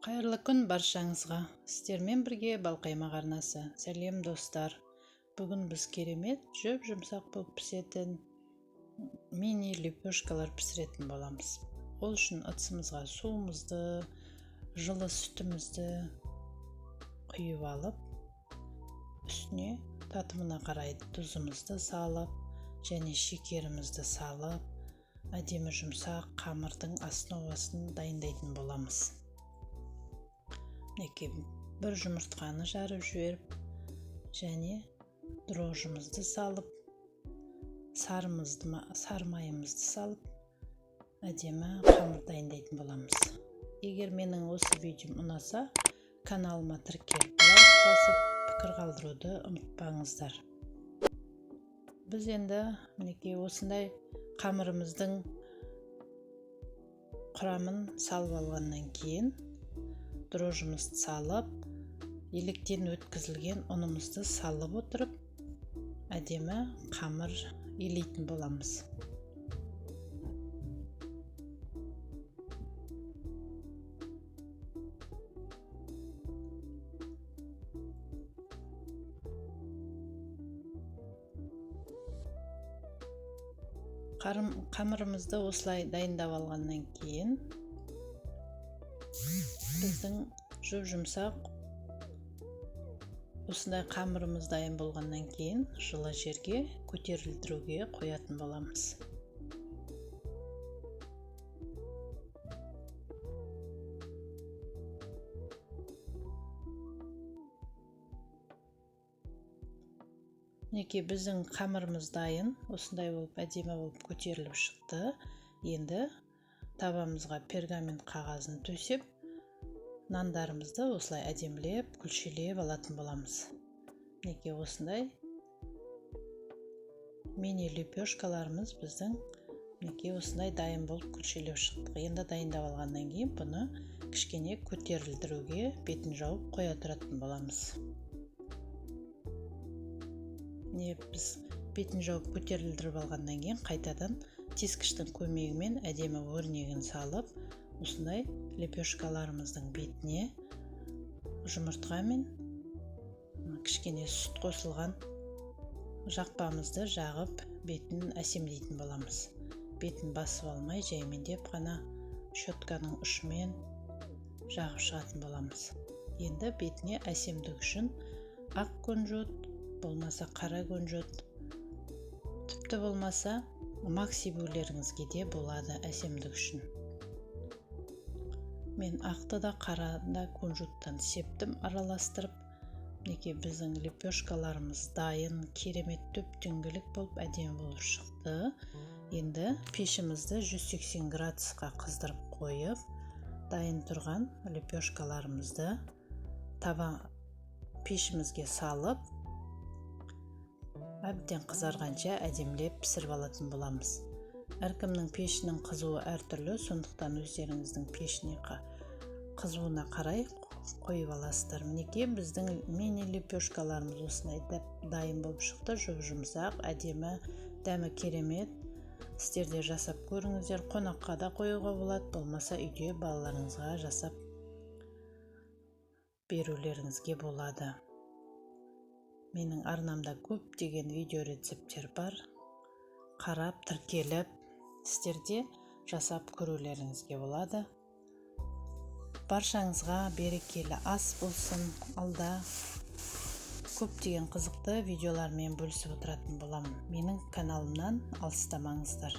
Қайырлы күн баршаңызға. Сіздермен бірге Балқаймақ арнасы. Сәлем достар. Бүгін біз керемет жұп-жұмсақ болып пісетін мини лепешкалар пісіретін боламыз. Ол үшін ыдысымызға суымызды, жылы сүтімізді құйып алып, үстіне татымына қарай тұзымызды салып, және шекерімізді салып, әдемі жұмсақ қамырдың основасын дайындайтын боламыз. Мінекей бір жұмыртқаны жарып жіберіп, және дрожжымызды салып, сары майымызды салып, әдемі қамыр дайындайтын боламыз. Егер менің осы видеом ұнаса, каналыма тіркеліп, лайк басып, пікір қалдыруды ұмытпаңыздар. Біз енді мінекей осындай қамырымыздың құрамын салып алғаннан кейін дрожжымызды салып, електен өткізілген ұнымызды салып отырып, әдемі қамыр елейтін боламыз. Қамырымызды осылай дайындап алғаннан кейін біздің жұп-жұмсақ осындай қамырымыз дайын болғаннан кейін жылы жерге көтерілдіруге қоятын боламыз. Мінекей біздің қамырымыз дайын, осындай болып әдемі болып көтеріліп шықты. Енді табамызға пергамент қағазын төсеп, нандарымызды осылай әдемілеп күлшелеп алатын боламыз. Мінекей осындай мини лепешкаларымыз біздің мінекей осындай дайын болып күлшелеп шықты. Енді дайындап алғаннан кейін бұны кішкене көтерілдіруге бетін жауып қоя тұратын боламыз. Міне біз бетін жауып көтерілдіріп алғаннан кейін қайтадан тескіштің көмегімен әдемі өрнегін салып, осындай лепешкаларымыздың бетіне жұмыртқа мен кішкене сүт қосылған жақпамызды жағып, бетін әсемдейтін боламыз. Бетін басып алмай, жаймендеп қана щетканың ұшымен жағып шығатын боламыз. Енді бетіне әсемдік үшін ақ күнжіт, болмаса қара күнжіт, тіпті болмаса мак себулеріңізге де болады әсемдік үшін. Мен ақты да қара да кунжуттан септім араластырып. Мінекей біздің лепешкаларымыз дайын, керемет дөп-дөңгелек болып әдемі болып шықты. Енді пешімізді 180 градусқа қыздырып қойып, дайын тұрған лепешкаларымызды таба пешімізге салып, әбден қызарғанша әдемілеп пісіріп алатын боламыз. Әркімнің пешінің қызуы әртүрлі, сондықтан өздеріңіздің пешіне қызуына қарай қойып аласыздар. Мінекей біздің мини лепешкаларымыз осындай дайын болып шықты. Жұп-жұмсақ, әдемі, дәмі керемет. Сіздер де жасап көріңіздер. Қонаққа да қоюға болады, болмаса үйде балаларыңызға жасап берулеріңізге болады. Менің арнамда көптеген видео рецепттер бар. Қарап, тіркеліп, сіздер де жасап көрулеріңізге болады. Баршаңызға берекелі ас болсын. Алда көптеген қызықты видеолармен бөлісіп отыратын боламын. Менің каналымнан алыстамаңыздар.